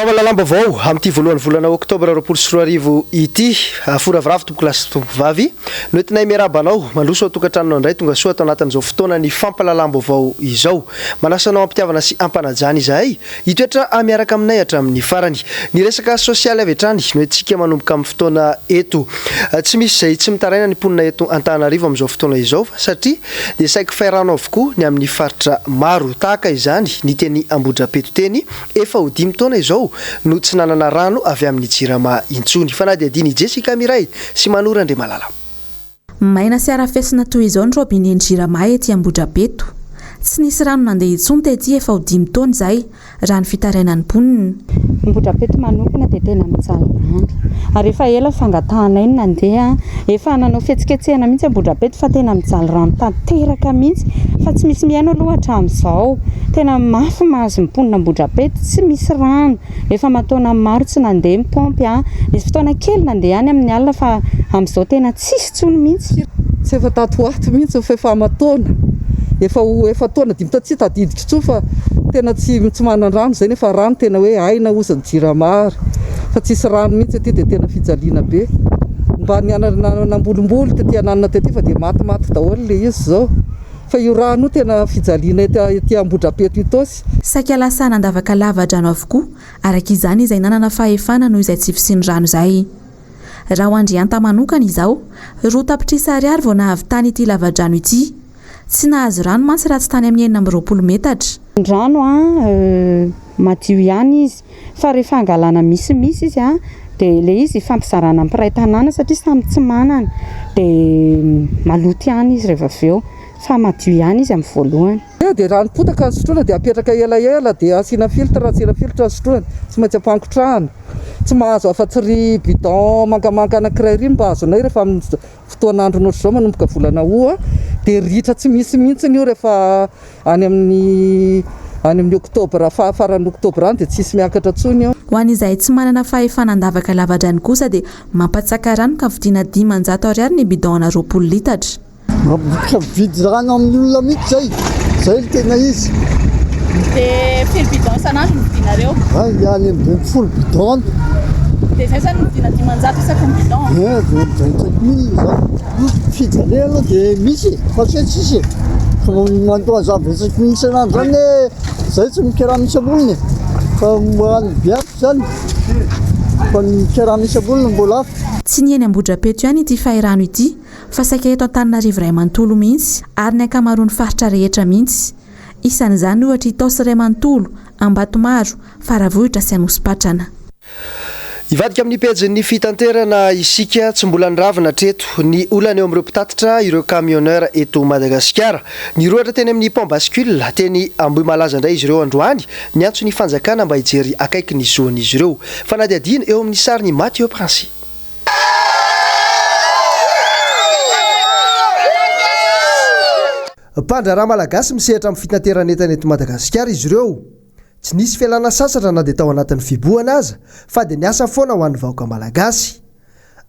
Fampahalalam-baovao amin'ity voalohan'ny volana oktobra 2020 ity. Foravoravo tompokolahy sy tompokovavy no entinay miarahaba anao mandroso ao an-tokantranonao indray tonga soa ato anatin'izao fotoanan'ny fampahalalam-baovao izao. Manasa anao am-pitiavana sy am-panajana izahay hitoetra miaraka aminay hatramin'ny farany. Ny resaka sosialy avy hatrany no entintsika manomboka amin'ny fotoana eto. Tsy misy izay tsy mitaraina ny mponina eto Antananarivo amin'izao fotoana izao satria dia saiky fairano avokoa ny amin'ny faritra maro. Tahaka izany ny teny Ambohidrapeto teny, efa ho dimy taona izao no tsy nanana rano avy amin'ny Jirama intsony. Fanadihadian'i Jessica Miray sy Mano Randriamalala. Maina sy arafesina toy izao ny robinet-n'ny Jirama ety Ambohidrapeto. Tsy nisy rano nandeha intsony tety efa ho dimy taona izay, raha ny fitarainan'ny mponina. Ambohidrapeto manokana dia tena mijaly rano ary efa ela fangatahanay no nandeha, efa nanao fihetsiketsehana mihitsy Ambohidrapeto fa tena mijaly rano tanteraka mihitsy fa tsy misy mihaino aloha hatramin'izao, tena mafy mahazo ny mponina Ambohidrapeto, tsy misy rano, efa aman-taonany maro tsy nandeha ny paompy, nisy fotoana kely nandeha ihany amin'ny alina fa amin'izao tena tsisy intsony mihitsy. Tsy efa tato ho ato mihitsy fa efa aman-taona, efa ho efa-taona dimy taona tsy tadidiko intsony fa tena tsy tsy manan-drano izay nefa rano tena hoe aina hozy ny jirama ary fa tsisy rano mihitsy aty dia tena fijaliana be. Mba nianana nambolimboly taty ananona taty fa dia matimaty daholo ilay izy izao fa io rano io tena fijaliana ety Ambohidrapeto Itaosy. Saika lasa nandavaka lava-drano avokoa araka izany izay nanana fahefana noho izay tsy fisian'ny rano izay. Raha ho an-dRihanta manokana izao, 2 tapitrisa ariary vao nahavitany ity lava-drano ity. Tsy nahazo rano mantsy raha tsy tany amin'ny 26 metatra. Ny rano an, madio ihany izy fa rehefa angalana misimisy izy an, dia ilay izy ifampizarana amin'ny mpiray tanàna satria samy tsy manana, dia maloto ihany izy rehefa avy eo fa madio ihany izy amin'ny voalohany. Dia rano potaka ny sotroina dia apetraka elaela dia asiana filtre, asiana filtre ny sotroina, tsy maintsy ampangotrahana, tsy mahazo afa-tsy ry bidon mangamanga anankiray ry no mba azonay rehefa amin'ny fotoan'andro ohatr'izao manomboka volana août dia ritra tsy misy mihitsy io rehefa any amin'ny any amin'ny oktobra faran'ny oktobra any dia tsisy miakatra intsony io. Ho an'izay tsy manana fahefana handavaka lavadrano kosa dia mampatsaka rano ka vidiana 500 ariary ny bidon ana 20 litatra. Mampiditra mividy rano amin'ny olona mihitsy zay, zay no tena izy. Dia firy bidon isan'andro no vidinareo? Any any amin'ny 15 bidon any. Dia zay zany no vidina 500 isaky ny bidon? Eh, 25 mille zany. Fijaliana aloha dia misy e, fa tsy hoe tsisy e. Fa mandoa an'izany 25 mille isan'andro zany e, zay tsy mikarama isam-bolana e. Fa any be hafa zany, fa ny mikarama isam-bolana mbola hafa. Tsy ny eny Ambohidrapeto ihany ity fahirano ity fa saika eto Antananarivo iray manontolo mihitsy ary ny ankamaroan'ny faritra rehetra mihitsy. Isan'izany ohatra Itaosy iray manontolo, Ambatomaro, Faravohitra sy Anosipatrana. Hivadika amin'ny pejin'ny fitanterana isika, tsy mbola niravina hatreto ny olana eo amin'ireo mpitatitra ireo camionneurs eto Madagasikara. Nirohotra teny amin'ny pont bascule teny Ambohimalaza indray izy ireo androany, niantso ny fanjakana mba hijery akaiky ny zon'izy ireo. Fanadihadiana eo amin'ny sarin'i Mathieu Princy. Mpandraharaha malagasy misehatra amin'ny fitaterana entana eto Madagasikara izy ireo. Tsy nisy fialana sasatra na dia tao anatin'ny fihibohana aza fa dia niasa foana ho an'ny vahoaka malagasy.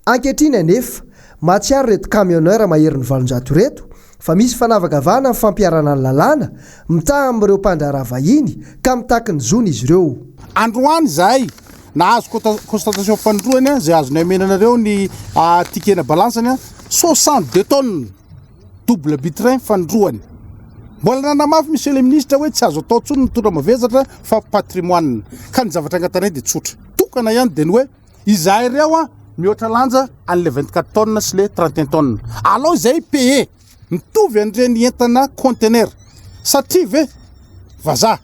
Ankehitriny anefa, mahatsiaro ireto camionneur maherin'ny 800 ireto fa misy fanavakavahana amin'ny fampiharana ny lalàna mitaha amin'ireo mpandraharaha vahiny ka mitaky ny zony izy ireo. Androany izahay Nahazo constatation fanindroany izay azonay omena anareo ny ticket-na balance-ny 62 tonnes double bitrin fanindroany. Mbola nanamafy monsieur le ministre hoe tsy azo atao intsony ny mitondra mavesatra fa patrimoine. Ka ny zavatra angatanay dia tsotra. Tokana ihany dia ny hoe izahay ireo a mihoatra lanja an'ilay 24 tonnes sy le 31 tonnes. Alao izay payer mitovy an'ireny entana conteneur satria ve vazaha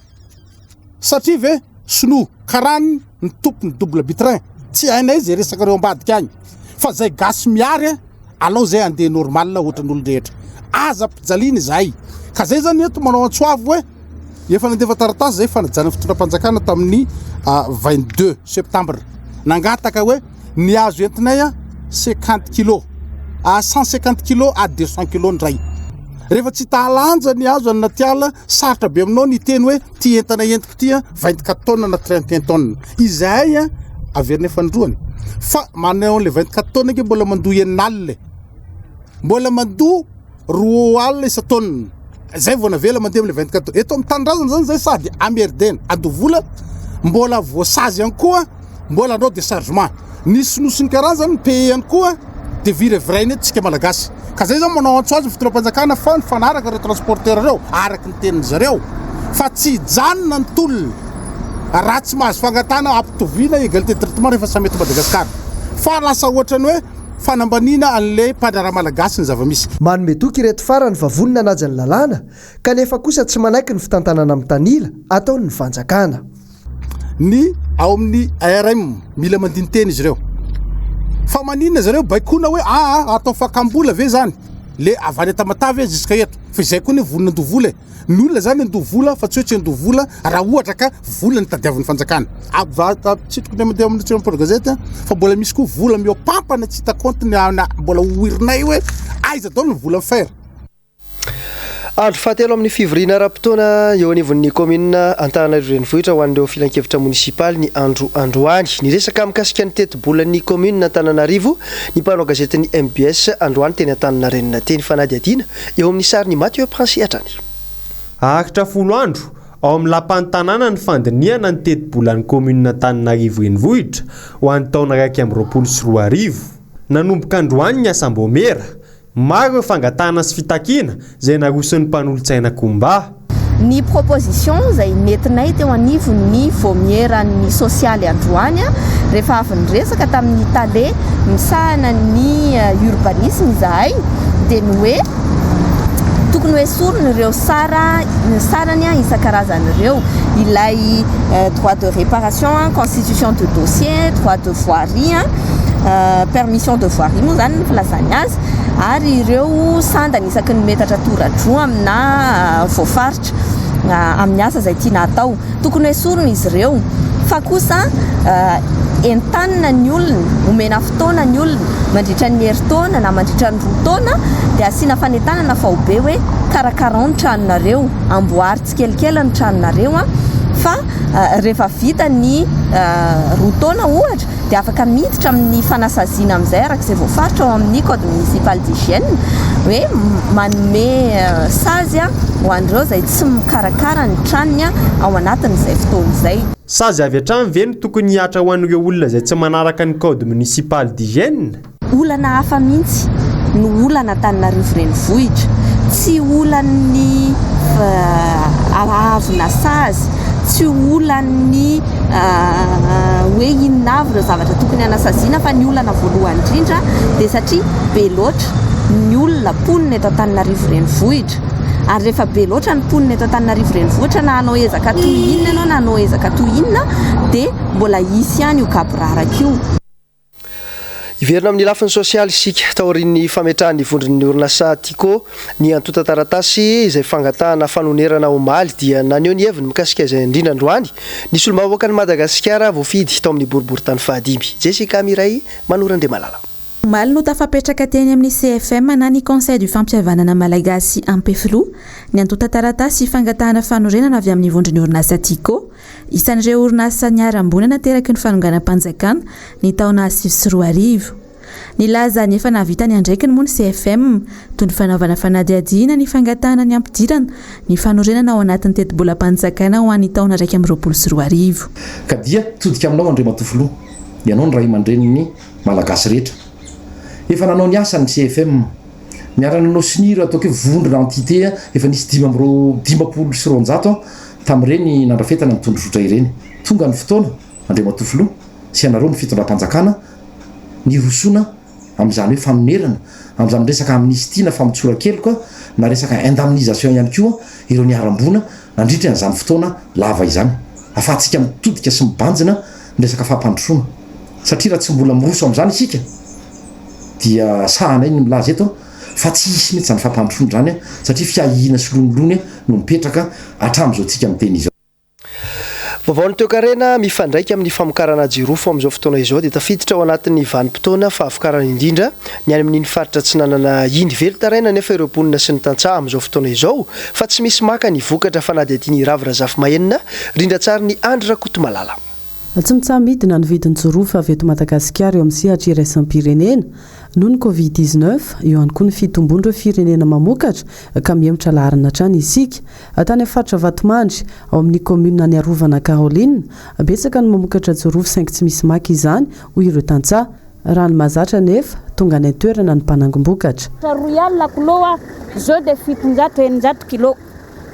Satria ve sinoa karany ny tompony double bitrin tsy hainay ze resaka reo ambadika agny fa zay gasy miary a alao zay andeha normal ohatran'ny olon-drehetra aza ampijaliana izahay ka zay zany eto manao antso avo hoe efa nandefa taratasy zay fanajana fitondram-panjakana tamin'ny 22 septembre nangataka hoe Ny azo entinay a 50 kilos à 150 kilos à 200 kilos ndray. Rehefa tsy hita lanja ny hazo any anaty ala, sarotra be aminao ny hiteny hoe ty entana entiko ty a 24 tonnes na 31 tonnes. Izahay a averinay fanindroany fa manao an'le 24 tonnes ange mbola mandoa enina alina e. Mbola mandoa 20 isan-taonina. Zay vao navela mandeha am'le 24 tonnes. Eto amin'ny tanindrazana zany zay sady amerdena, adovola. mbola voasazy ihany koa, mbola hanao déchargement. Ny sinoa sy ny karana zany mi-payer ihany koa dia viraviraina eto tsika malagasy. Ka zay zany manao antso azy ny fitondram-panjakana fa nifanaraka ireo transporteur ireo araka ny tenin-dry zareo fa tsy hijanona ny tolona raha tsy mahazo fangatahana hampitoviana égalité de traitement rehefa samy eto Madagasikara. Fa lasa ohatran'ny hoe fanambaniana an'ilay mpandraharaha malagasy ny zava-misy. Manome toky ireto farany fa vonona hanaja ny lalàna kanefa kosa tsy manaiky ny fitantanana mitanila ataon'ny fanjakana. Ny ao amin'ny ARM mila mandini-tena izy ireo. Fa maninona zareo baikoana hoe aa atao fakam-bola ve zany? Le avy any Tamatave jusqu'à eto. Fa izay koa anie vonona andoa vola e. Ny olona zany andoa vola fa tsy hoe tsy andoa vola raha ohatra ka vola no tadiavin'ny fanjakana. Atsitriko indray mandeha amin'ny mpanao gazety fa mbola misy koa vola mihoapampana tsy hita kaonty mbola ho hirinay hoe aiza daholo ny vola fer. Andro fahatelo amin'ny fivoriana ara-potoana eo anivon'ny kaominina Antananarivo Renivohitra ho an'ireo filankevitra monisipaly ny andro androany. Niresaka mikasika ny tetibolan'ny kaominina Antananarivo ny mpanao gazetin'ny mbs androany teny Antaninarenina teny. Fanadihadiana eo amin'ny sarin'i Mathieu Prince hatrany. Haharitra folo andro, ao amin'ny lapan'ny tanàna ny fandinihana ny tetibolan'ny kaominina Antananarivo Renivohitra ho an'ny taona 2021. Nanomboka androany ny asam-baomiera. Maro ireo fangatahana sy fitakiana izay naroson'ny mpanolotsaina Koumba. Ny proposition izay nentinay teo anivon'ny vaomieran'ny sosialy androany rehefa avy niresaka tamin'ny tale misahana ny urbanisme izahay dia ny hoe tokony ho esorina ireo sara sarany isan-karazany ireo, ilay droit de réparation, constitution de dossier, droit de voirie, permission de voirie moa izany ny filazany azy, ary ireo sandany isaky ny metatra tora-droa amina voafaritra amin'ny asa izay tiana hatao. Tokony hoesorina izy ireo fa kosa entanina ny olona, omena fotoana ny olona mandritra ny herintaona na mandritra ny roa taona dia asiana fanentanana faobe hoe karakarao ny tranonareo, amboary tsikelikely ny tranonareo fa rehefa vita ny roa taona ohatra dia afaka miditra amin'ny fanasaziana amin'izay araka izay voafaritra ao amin'ny code municipal d'hygiène hoe manome sazy ho an'ireo izay tsy mikarakara ny tranony ao anatin'izay fotoana izay. Sazy avy hatrany ve no tokony hihatra ho an'ireo olona izay tsy manaraka ny code municipal d'hygiène? Olana hafa mihitsy no olana Antananarivo Renivohitra. Tsy olan'ny haavona sazy, tsy olan'ny hoe inona avy ireo zavatra tokony hanasaziana fa ny olana voalohany indrindra dia satria be loatra ny olona mponina eto Antananarivo Renivohitra. Ary rehefa be loatra ny mponina eto Antananarivo Renivohitra na hanao ezaka toy inona ianao na hanao ezaka toy inona dia mbola hisy ihany io gaboraraka io. Hiverina amin'ny lafiny sosialy isika. Taorian'ny fametrahan'ny vondron'ny orinasa Tiko ny antontan-taratasy izay fangatahana fanonerana omaly dia naneho ny heviny mikasika izay indrindra androany ny solombavambahoakan'i Madagasikara voafidy tao amin'ny boriborintany fahadimy, Jessica Mireille Manoro Andriamalala. Omaly no tafapetraka teny amin'ny CFM na ny Conseil du Fampihavanana Malagasy Ampefiloha ny antontan-taratasy fangatahana fanorenana avy amin'ny vondron'ny orinasa Tiko. Isan'ireo orinasa niharam-boina nateraky ny fanonganam-panjakana ny taona 2009. Nilaza ny efa nahavita ny andraikiny moa ny CFM, toy ny fanaovana fanadihadiana ny fangatahana ny hampidirana ny fanorenana ao anatin'ny tetibolam-panjakana ho an'ny taona 2021. Ka dia todika aminao Andriamatoa Filoha, ianao no Raiamandrenin'ny Malagasy rehetra. Efa nanao ny asany ny CFM. Niara-nanao sonia ireo ataoko hoe vondrona entité efa nisy 255 tamin'ireny nandrafetana ny tondrozotra ireny. Tonga ny fotoana, Andriamatoa Filoha, sy ianareo ny fitondram-panjakana, nirosoana amin'izany hoe fanonerana, amin'izany resaka amnistie na famotsoran-keloka na resaka indemnisation ihany koa ireo niharam-boina nandritra an'izany fotoana lava izany. Afahantsika mitodika sy mibanjina ny resaka fampandrosoana. Satria raha tsy mbola miroso amin'izany isika dia sahanay ny milaza eto fa tsy hisy mihitsy izany fampandrosoana izany satria fiahiana sy lonilony no mipetraka hatramin'izao tsika miteny izao. Vaovaon'ny toekarena mifandraika amin'ny famokarana jirofo amin'izao fotoana izao dia tafiditra ao anatin'ny vanim-potoana fahavokarana indrindra ny any amin'iny faritra Atsinanana iny. Velon-taraina anefa ireo mponina sy ny tantsaha amin'izao fotoana izao fa tsy misy maka ny vokatra fanadihadian'i Ravo Razafimahenina, rindran-tsarin'i Andry Rakotomalala. Tsy mitsaha-midina ny vidin-jirofo avy eto Madagasikara eo amin'ny sehatra iraisam-pirenena. Noho ny Covid 19, eo ihany koa ny fitombon'ireo firenena mamokatra ka mihemotra laharana hatrany isika. Tany amin'ny faritra Vatomandry, ao amin'ny kaominina Niarovana Caroline, betsaka no mamokatra jirofo saingy tsy misy maka izany, hoy ireo tantsaha. Raha ny mahazatra anefa, tonga any an-toerana ny mpanangom-bokatra. Royal kilo a, zao dia 700 600 kilo.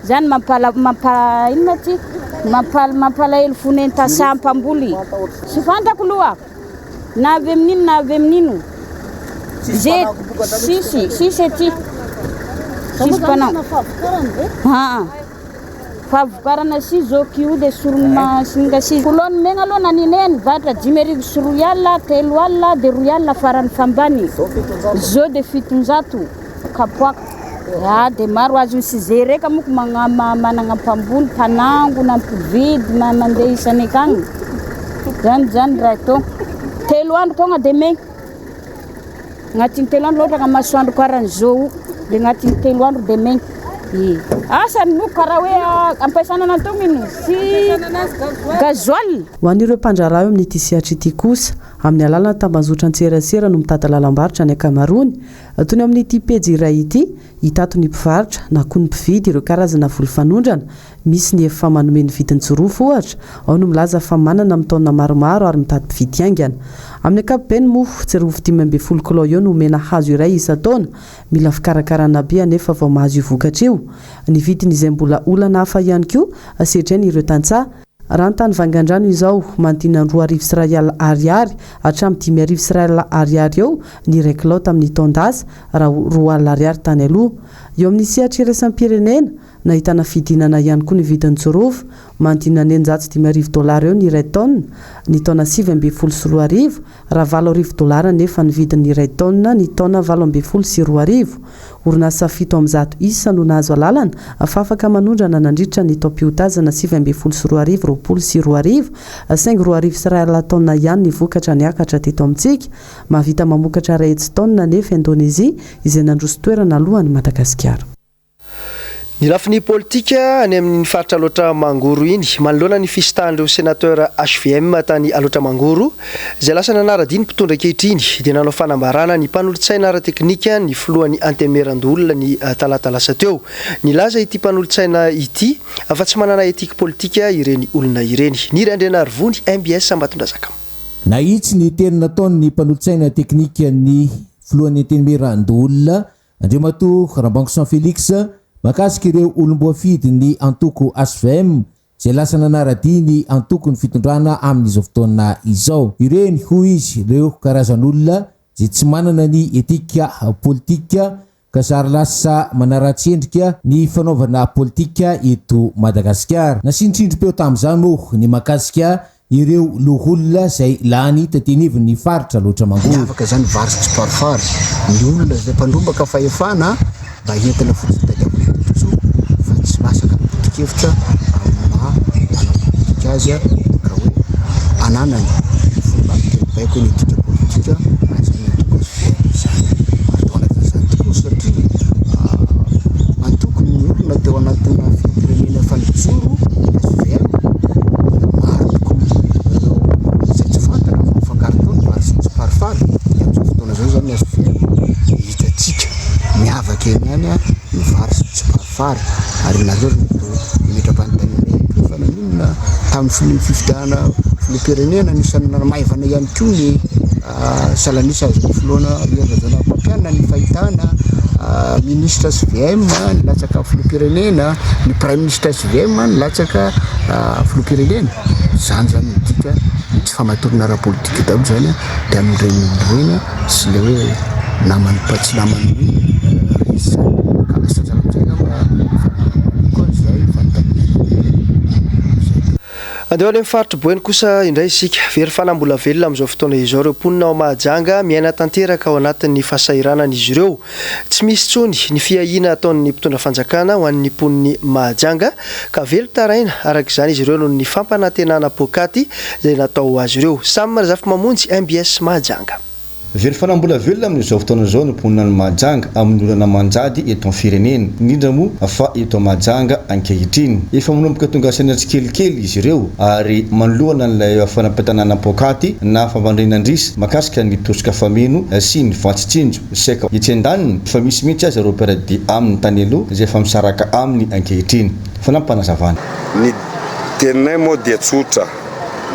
Zany mampala mampa inona ty mampal mampalahelo fo nentasa mpamboly tsy fantako loha na avy amin'ino na avy amin'ino ze sisy sisy aty sisy mpanao aa fahavokarana sy zao kio de sorony masinga sy kolon'ny megna aloha naninay nivarotra 250 3000 de 20 farany fambany zao de 700 kapoaka Ah de maro azony sy ze reka moko managna mpamboly mpanangona mpividy mandeha isany akagny zany zany raha tô telo andro tonga de megny agnatin'ny telo andro ohatra ka masoandro karan'izao de agnatin'ny telo andro de megny e asa ny moko karaha hoe ampiasana an'antonony sy gasoil. Ho an'ireo mpandraharaha eo amin'ity sehatra ity kosa, amin'ny alalan'ny tambazotran-tserasera no mitady lalam-barotra ny ankamaroany. Toy ny ao amin'ity pejy iray ity, hita ato ny mpivarotra na koa ny mpividy ireo karazana voly fanondrana. Misy ny efa manome ny vidin-jirofo, ohatra, ao no milaza fa manana amin'ny taonina maromaro ary mitady mpividy haingana. Amin'ny ankapobeny moa, jirofo 15 kilao eo no omena hazo iray isan-taona. Mila fikarakarana be anefa vao mahazo io vokatra io. Ny vidiny izay mbola olana hafa ihany koa sedrain'ireo tantsaha. Raha ny tany Vangandrano izao, manodidina ny 2100 ariary hatramin'ny 1500 ariary eo ny iray kilao tamin'ny taon-dasa, raha 20 ariary tany aloha. Eo amin'ny sehatra iraisam-pirenena, nahitana fidinana ihany koa ny vidin'ny jirofo, manodidina ny 5600 dolara eo ny iray taonina ny taona 2019, raha 8000 dolara anefa ny vidin'ny iray taonina ny taona 2018. Orinasa 107 isa no nahazo alalana fa afaka manondrana nandritra ny taom-piotazana 2019 2020, saingy 2100 taonina ihany ny vokatra niakatra teto amintsika. Mahavita mamokatra 100 taonina anefa Indonezia izay nandroso toerana alohan'i Madagasikara. Ny lafiny politika any amin'iny faritra Alaotra Mangoro iny, manoloana ny fisintahan'ireo Sénateur hvm tany Alaotra Mangoro, izay lasa nanara-dia ny mpitondra ankehitriny, dia nanao fanambarana ny mpanolotsaina ara-teknika ny filohan'ny Antenimierandoholona ny talata lasa teo. Nilaza ity mpanolotsaina ity fa tsy manana éthique politika ireny olona ireny. Niry Andrianarivony, mbs Ambatondrazaka. Nahitsy ny teny nataon'ny mpanolotsaina teknikan'ny filohan'ny Antenimierandoholona Andriamatoa Rambangoson Felix, mahakasika ireo olom-boafidy ny antoko hvm izay lasa nanara-dia ny antokon'ny fitondrana amin'izao fotoana izao. Ireny, hoy izy, ireo karazan'olona izay tsy manana ny etika politika ka zary lasa manaratsy endrika ny fanaovana politika eto Madagasikara. Nasiany tsindrim-peo tamin'izany moa ny mahakasika Ireo loholona izay lany taty anivon'ny faritra Alaotra Mangoro. Miavaka izany vary sy tsiparifary. Ny olona izay mpandrombaka fahefana mba entina fotsiny tadiavina tombontsoa fa tsy masaka ny foto-kevitra amin'ny maha mpanao politika azy ka hoe ananany ny fomba miteny baiko ny etika politika an'izany antoko hvm izany. Ary tao anatin'izany tokoa satria antoko niorina teo anatina filoham-pirenena efa nijoro ny hvm. Maro tokoa ireo izay tsy fantatra fa mifangaro tao ny vary sy ny tsiparifary. Dia amin'izao fotoana izao izany ny hvm dia hitantsika miavaka eny ihany ny vary sy ny tsiparifary. Ary nareo ry reto metra-panontaniana ihany koa fa naninona tamin'ny filoha fifidianana filoham-pirenena anisan'ny nanamaivana ihany koa ny salan'isa azon'ny filohana Hery Rajaonarimampianina ny fahitana minisitra hvm nilatsaka filoham-pirenena, ny praiminisitra hvm nilatsaka filoham-pirenena. Izany izany midika ny tsy famatorana ara-politika daholo izany dia amin'ireny olona ireny sy ilay hoe naman'ny mpa tsy naman'ny resy izany. Ka lasa sahala amin'izay angamba koa izay fanontaniana izay. Andeha ho any amin'ny faritr'i Boeny kosa indray isika. Very fanahy mbola velona amin'izao fotoana izao ireo mponina ao Mahajanga, miaina tanteraka ao anatin'ny fahasahiranana izy ireo. Tsy misy intsony ny fiahiana ataon'ny mpitondra fanjakana ho an'ny mponin'i Mahajanga ka velon-taraina araka izany izy ireo noho ny fampanantenana poakaty izay natao ho azy ireo. Sam Razafimamonjy, mbs Mahajanga. Very fanahy mbola velona amin'izao fotoana izao ny mponina any Mahajanga amin'ny olana manjady eto amin'ny firenena, indrindra moa fa eto Mahajanga ankehitriny. Efa manomboka tonga saina tsikelikely izy ireo ary manoloana an'ilay fanampitanana poakaty na fampandriana-ndrisy mahakasika ny tosika fameno sy ny vatsy tsinjo saika etsy andaniny efa misy mihitsy aza ireo mpiara-dia aminy tany aloha izay efa misaraka aminy ankehitriny. Fanampim-panazavana. Ny teninay moa dia tsotra,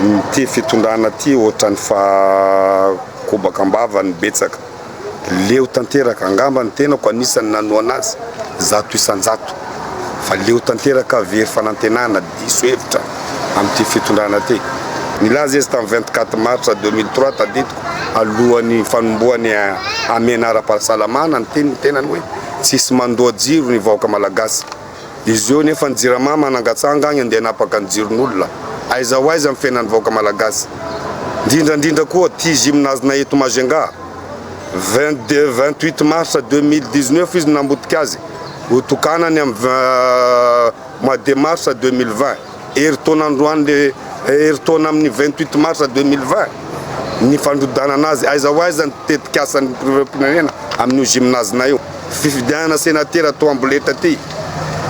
ity fitondrana ity ohatran'ny fa kobaka am-bava ny betsaka, leo tanteraka, angamba ny tenako anisan'ny nanohana azy 100%, fa leo tanteraka, very fanantenana, diso hevitra amin'ity fitondrana ity. Nilaza izy tamin'ny 24 mars 2003 tadidiko, alohan'ny fanombohany hamehana ara-pahasalamana, niteny ny tenany hoe tsisy mandoa jiro ny vahoaka malagasy. Izy eo nefa ny jirama manangatsanga agny andeha hanapaka ny jiron'olona. Aiza ho aiza ny fiainan'ny vahoaka malagasy. Ndrindra ndrindra koa ty gymnase-nay eto Majunga. 22 28 mars 2019 izy no nambotika azy. Ho tokanany am mois de mars 2020. Herintaona androany le herintaona amin'ny 28 mars 2020 ny fandrodanana azy. Aiza ho aiza ny tetikasan'ny filoham-pirenena amin'io gymnase-nay io. Fifidianana senatera ato Amboleta aty.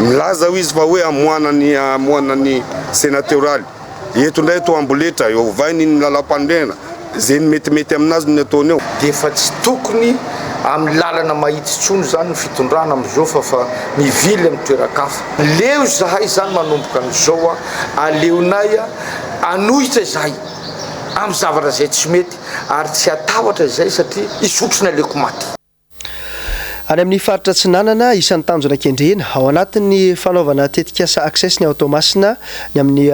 Milaza hoy izy fa hoe hamoahana ny hamoahana ny senateoraly. Eto indray eto Amboletra, ovainy ny lalàmpanorenana. Izay ny metimety aminazy no ataony eo. Dia efa tsy tokony amin'ny lalana mahitsy intsony izany ny fitondrana amin'izao fa fa mivily amin'ny toeran-kafa. Leo izahay izany manomboka an'izao a, aleonay hanohitra izahay amin'ny zavatra izay tsy mety ary tsy hatahotra izahay satria hisotro ny aleoko maty. Any amin'ny faritra Atsinanana, isan'ny tanjona kendrena ao anatin'ny fanaovana tetikasa Access ny ao Toamasina ny amin'ny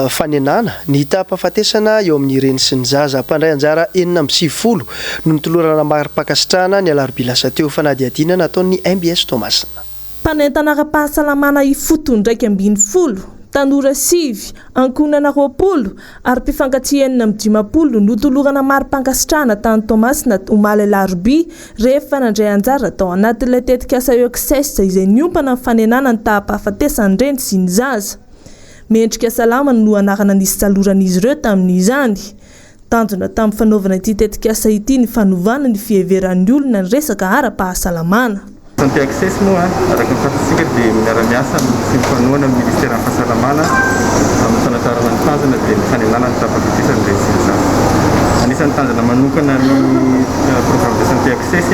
fanenana ny taham-pahafatesana eo amin'ny reny sy ny zaza. Mpandray anjara 96 no notolorana mari-pankasitrahana ny alarobia lasa teo. Fanadihadiana nataon'ny mbs Toamasina. Mpanentana ara-pahasalamana ifotony 11, tanora sivy, ankohonana 20 ary mpifankatia 56 notolorana mari-pankasitrahana tany Toamasina omaly alarobia rehefa nandray anjara tao anatin'ilay tetikasa Euccess izay niompana amin'ny fanenana ny taham-pahafatesan'ny reny sy ny zaza. Mendrika salama no anarana nisaloran'izy ireo tamin'izany. Tanjona tamin'ny fanaovana ity tetikasa ity ny fanovana ny fiheveran'ny olona ny resaka ara-pahasalamana. Santé Access moa, araka ny fantatsika dia miara-miasa sy mifanohana amin'ny Ministeran'ny Fahasalamana amin'ny fanatrarana ny tanjona dia ny fanenana ny taham-pahafatesan'ny reny sy ny zaza. Anisan'ny tanjona manokana ny programme de santé access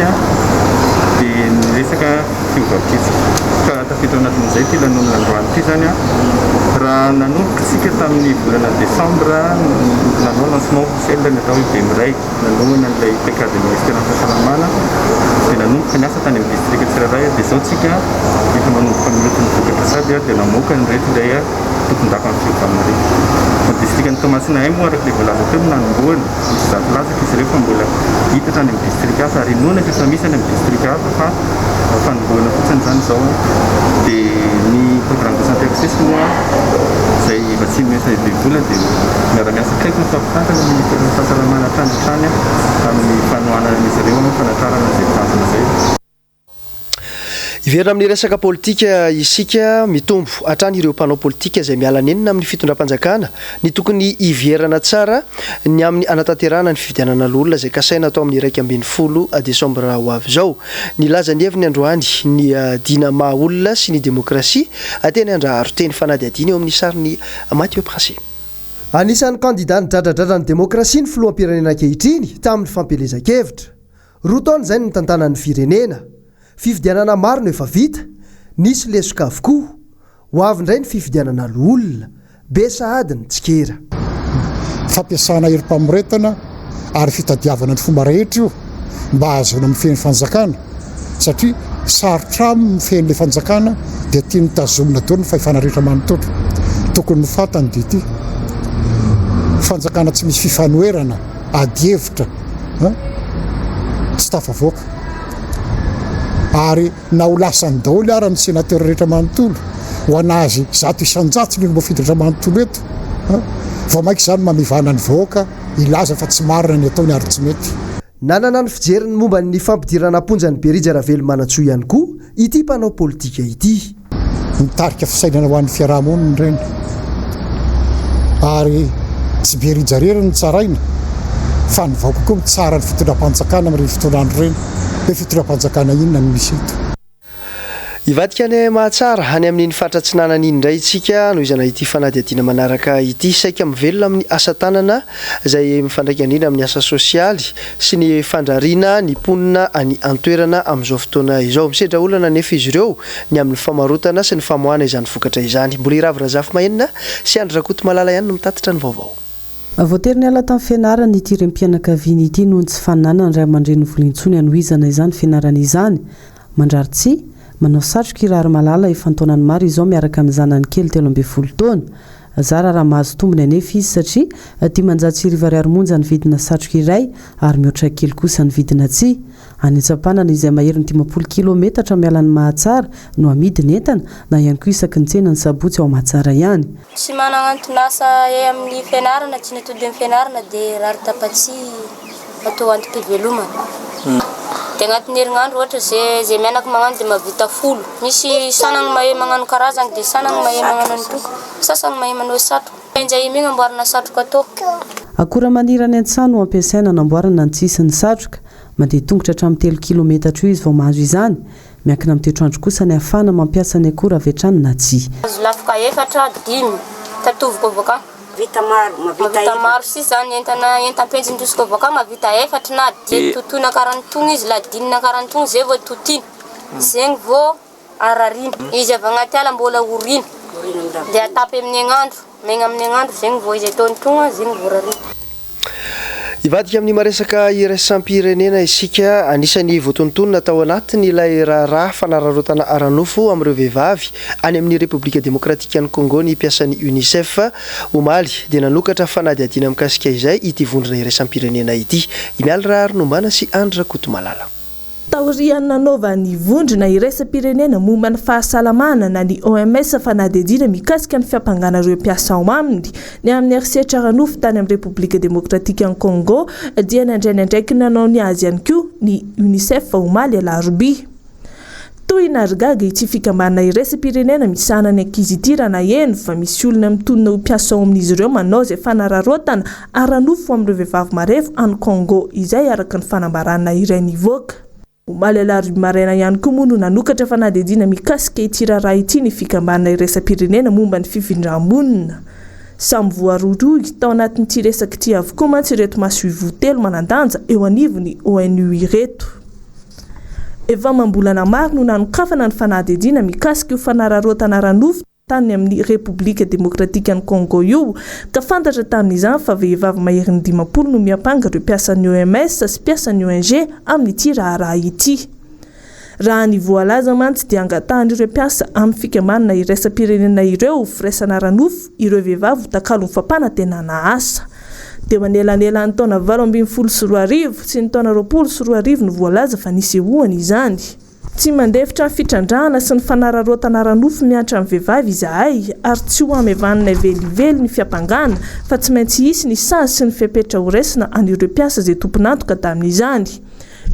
dia ny resaka fiovam-pihetsika. Ka tafiditra ao anatin'izay ity lanonana androany ity izany. Raha nanomboka isika tamin'ny volana desambra nanao lancement officiel ny atao hoe Bemiray, nanohana an'ilay paikadin'ny ministeran'ny fahasalamana dia nanomboka niasa tany amin'ny distrika tsirairay dia izao tsika efa manomboka mioty ny vokatra sady dia namoaka an'ireto ilay tompon-dakan'ny fiovana ireto. Ny distrikan'i Toamasina I moa araka ilay voalaza teo no nanombohana, misy zato latsaka izy ireo fa mbola hitatra any amin'ny distrika hafa ary inoana fa efa misy any amin'ny distrika hafa fa fanombohana fotsiny izany izao dia ny programme de santé access moa izay vatsian'ny USAID vola dia miara-miasa akaiky mifampitantana ny ministeran'ny fahasalamana hatrany hatrany amin'ny fanohanana an'izy ireo amin'ny fanatrarana izay tanjona izay. Hiverina amin'ny resaka politika isika, mitombo hatrany ireo mpanao politika izay miala nenina amin'ny fitondram-panjakana ny tokony hiverana tsara ny amin'ny hanatanterahana ny fifidianana loholona izay kasaina atao amin'ny 11 desambra ho avy izao. Nilaza ny heviny androany ny dina maha olona sy ny demokrasia teny Andraharo teny fanadihadiana eo amin'ny sarin'i Mathieu Princi. Anisan'ny kandida nidradradradra ny demokrasia ny filoham-pirenena ankehitriny tamin'ny fampielezan-kevitra. Roa taona izay no nitantanany ny firenena. Fifidianana maro no efa vita, nisy lesoka avokoa. Ho avy indray ny fifidianana loholona. Be sahady ny tsikera. Fampiasana herim-pamoretana ary fitadiavana ny fomba rehetra io mba hahazoana mifehy ny fanjakana satria sarotra aminy mifehy an'ilay fanjakana dia tiany tazomina daholo ny fahefana rehetra manontolo. Tokony ho fantany dia ity fanjakana tsy misy fifanoherana adihevitra tsy tafavoaka ary na ho lasany daholo ara ny sénateur rehetra manontolo ho anazy 100% ny olom-boafidy rehetra manontolo eto vao mainka izany mamivana ny vahoaka hilaza fa tsy marina ny ataony ary tsy mety. Nanana ny fijeriny momba ny fampidirana am-ponja an'i Berija Ravelomanantsoa ihany koa ity mpanao politika ity. Mitarika fisainana ho an'ny fiaraha-monina ireny ary tsy Berija irery no tsaraina. Fa ny vahoaka koa mitsara ny fitondram-panjakana amin'ireny fitondrana ireny hoe fitondram-panjakana inona no misy eto. Hivadika any Mahatsara, any amin'iny faritra Atsinanana iny indray isika, hanohizana ity fanadihadiana manaraka ity. Saika mivelona amin'ny asa tanana izay mifandraika indrindra amin'ny asa sosialy sy ny fandrariana ny mponina any an-toerana amin'izao fotoana izao. Misedra olana anefa izy ireo ny amin'ny famarotana sy ny famoahana izany vokatra izany. Mbola i Ravo Razafimahenina sy Andry Rakotomalala ihany no mitatitra ny vaovao. Voatery niala tamin'ny fianarany ity renim-pianakaviana ity noho ny tsy fananany ray aman-dreny vola intsony hanohizana izany fianarana izany. Mandrary tsihy, manao satroka i Raharimalala efa an-taonany maro izao miaraka amin'ny zanany kely 13 taona. Zara raha mahazo tombony anefa izy satria 1500 ariary monja ny vidina satroka iray ary mihoatra kely kosa ny vidina tsihy. Any Antsampanana izay maherin'ny 50 kilaometatra miala an'i Mahatsara no amidy ny entana na ihany koa isaky ny tsena ny sabotsy ao Mahatsara ihany. Tsy managna anton'asa e amin'ny fianarana, tsy nitody amin'ny fianarana dia rary tapa-tsy atao antom-pivelomana. Dia agnatin'ny herignandro ohatra ze ze mianaka magnano dia mahavita folo. Misy sanagny mahay magnano karazagny dia sanagny mahay magnano an'itoko, sasany mahay manao satroka. Enjehina igny amboarina satroka atao. Akora maniry any an-tsaha no ampiasaina hanamboarana ny tsihy sy ny satroka. Mandeha tongotra hatramin'ny telo kilometatra eo izy vao mahazo izany. Miankina amin'ny toetr'andro kosa ny ahafahana mampiasa ny akora avy hatrany na tsia. Azo lafoka efatra, dimy, tatoviko avy akao. Vita maro, mavita maro sisa ny entana entam-penjy indosiko avy akao mavita efatra na dimy. Totoina karan'itony izy, ladinina karan'itony zay vao totiana, zegny vao ararina. Izy avy agnaty ala mbola orina, dia atapy amin'ny haign'andro. Maigna amin'ny haign'andro zegny vao izy atao tonga, zegny vao rarina. Hivadika amin'ny maresaka iraisam-pirenena isika. Anisan'ny voatonontonona tao anatiny ilay raharaha fanararaotana ara-nofo amin'ireo vehivavy any amin'ny Repoblika Demokratikan'i Congo ny mpiasan'ny Unicef. Omaly dia nanokatra fanadihadiana mikasika izay ity vondrona iraisam-pirenena ity. I Mialy Raharinombana sy Andry Rakotomalala. Taorian'ny nanaovan'ny Vondrona iraisam-pirenena momba ny fahasalamana na ny OMS fanadihadiana mikasika ny fiampangana ireo mpiasa ao aminy ny amin'ny herisetra ara-nofo tany amin'ny Repoblika Demokratikan'i Congo dia nandray ny andraikiny nanao ny azy ihany koa ny Unicef omaly alarobia. Tohina ary gaga ity fikambanana iraisam-pirenena misahana ny ankizy ity raha naheno fa misy olona mitonona ho mpiasa ao amin'izy ireo manao izay fanararaotana ara-nofo amin'ireo vehivavy marefo any Congo izay araka ny fanambarana iray nivoaka omaly alarobia maraina ihany koa moa no nanokatra fanadihadiana mikasika ity raharaha ity ny fikambanana iraisam-pirenena momba ny fifindram-monina. Samy voarohirohy tao anatin'ity resaka ity avokoa mantsy ireto masoivoho telo manan-danja eo anivon'ny ONU ireto. Efa amam-bolana maro no nanokafana ny fanadihadiana mikasika io fanararaotana ara-nofo tany amin'ny Repoblika Demokratikan'i Congo io, ka fantatra tamin'izany fa vehivavy maherin'ny 50 no miampanga ireo mpiasan'ny OMS sy mpiasan'ny ONG amin'ity raharaha ity. Raha ny voalaza mantsy dia angatahan'ireo mpiasa amin'ny fikambanana iraisam-pirenena ireo firaisana ara-nofo ireo vehivavy ho takalon'ny fampanantenana asa. Teo anelanelan'ny taona 2018 sy ny taona 2020 no voalaza fa nisehoany izany. Tsy mandefitra ny fitrandrahana sy ny fanararaotana ara-nofo mihatra amin'ny vehivavy izahay ary tsy ho hamevaninay velively ny fiampangana fa tsy maintsy hisy ny sazy sy ny fepetra horaisina an'ireo mpiasa izay tompon'antoka tamin'izany.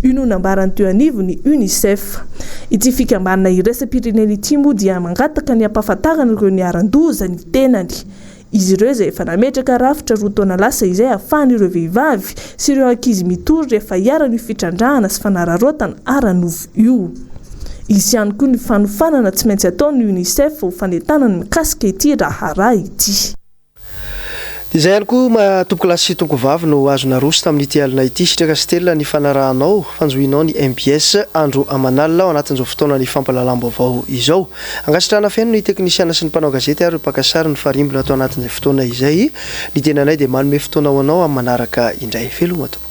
Io no nambaran'ny teo anivon'ny Unicef. Ity fikambanana iraisam-pirenena ity moa dia mangataka ny hampahafantarana ireo niharan-doza ny tenany. Izy ireo izay efa nametraka rafitra roa taona lasa izay ahafahan'ireo vehivavy sy ireo ankizy mitory rehefa iharan'io fitrandrahana sy fanararaotana ara-nofo io. Hisy ihany koa ny fanofanana tsy maintsy ataon'ny Unicef ho fanentanana mikasika ity raharaha ity. Dia izay ihany koa tompokolahy sy tompokovavy no azo naroso tamin'ity alina ity. Sitraka sy telina ny fanarahanao, fanjohianao ny mbs andro aman'alina ao anatin'izao fotoanan'ny fampahalalam-baovao izao. Ankasitrahana feno ny teknisiana sy ny mpanao gazety ary ireo mpaka sary nifarimbona tao anatin'izay fotoana izay. Ny tenanay dia manome fotoana ho anao amin'ny manaraka indray. Veloma tompoko.